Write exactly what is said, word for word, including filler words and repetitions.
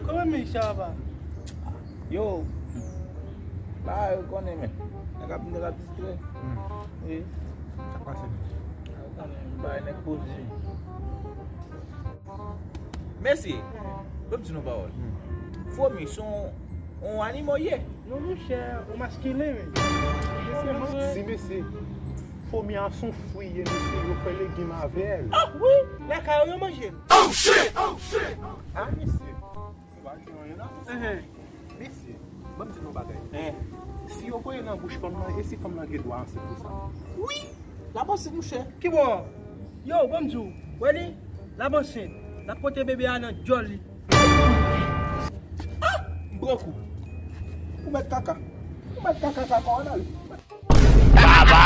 Kòman mesye a va? Yo, la yo konnen men. Nèg ap, nèg ap distre. Wi. Sa k pase? Yo konnen, bay nèg poze. Mesye, ban m di nou pawòl. Fomi se yon, yon animo ye. Non, monchè, yon maskilen, wi. Si mesye, fomi a se yon fwi ye, mesye, yo fè legim avè l. Ah, wi, lakay yo, yo manje l. Ah, mesye. Ou pa di anyen la? Mesye, ban m di nou bagay. Si yo voye nan bouch fanm lan, e si fanm lan gen dwa ansent pou sa? Wi! L ap ansent, monchè. Kibò? Yo, ban m di w. Wè li? L ap ansent. L ap pote bebe a nan dyòl li. Ah! M pran kou. Ou mèt kaka. Ou mèt kaka, kaka, w al ale. Baba!